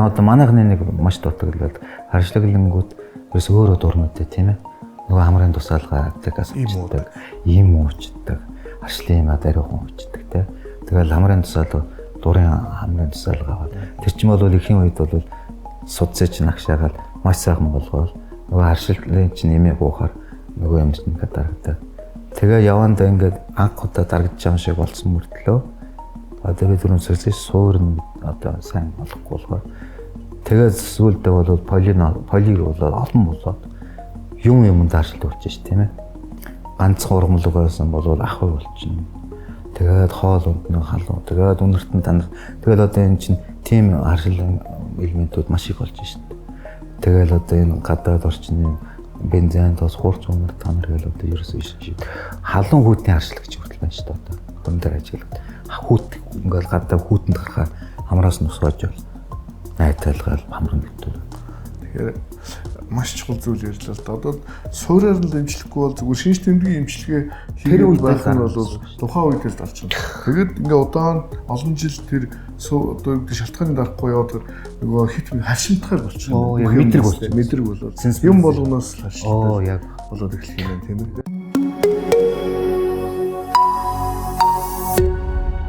Одоо манайхны нэг маш дутагдлаад харшлаглангууд ерөөс өөрөө дурмтай, тийм ээ. Нөгөө хамрын тусаалгаа аптекаас авчдаг, ийм уучдаг, харшлын юм дариухан уучдаг, те. Тэгэл хамрын тусаал, дурын хамрын тусаалгаа аваад тэр чинь бол эхийн үед бол судсаа чинь агшаагаал маш сайхан болгоол нөгөө харшилтын чинь эмээ буухаар нөгөө юм чинь ингээд дарагдаад, тэгээ явандаа ингээд анх удаа дарагдж байгаа шиг болсон мөртлөө одоо би түрүүн сэрсэн суур нь одоо сайн болохгүй болохоор тэгээд сүүлдээ бол полиг болоод олон болоод юм юм дааршилт болж ш, тийм ээ. Ганцхан ургамлаг байсан бол ах болчихно. Тэгээд хоол ундны халуун, тэгээд үнэртэн танар, тэгээд одоо энэ чинь тийм харшил элементүүд маш их болж шин. Тэгэл одоо энэ гадаад орчны бензин тос хурц үнэр танар гэл одоо ерөөсөө шин. Халуун хүйтний харшил гэж хүртэл байна шүү дээ одоо. Хүн дээр ажиглаад. Хүүт ингээл гадаа хүүтэнд гарахаар хамраас нь усгааж бол найталгаал хамран битүүр. Тэгэхээр маш чухал зүйл ярьлаа л да. Одоо суурьаар нь дэмжлэхгүй бол зүгээр шинж тэмдгийн эмчилгээ хийгээд байх нь бол тухайн үед л дарчихна. Тэгээд ингээ удаан олон жил тэр одоо юу гэдэг шалтгааны дарахгүй яваад нөгөө хит харшимтгай болчихно. Мэдрэг болчихно. Мэдрэг болоод юм болгоноос л харшимтгай. Оо яг болоод эхлэх юм байна, тийм ээ.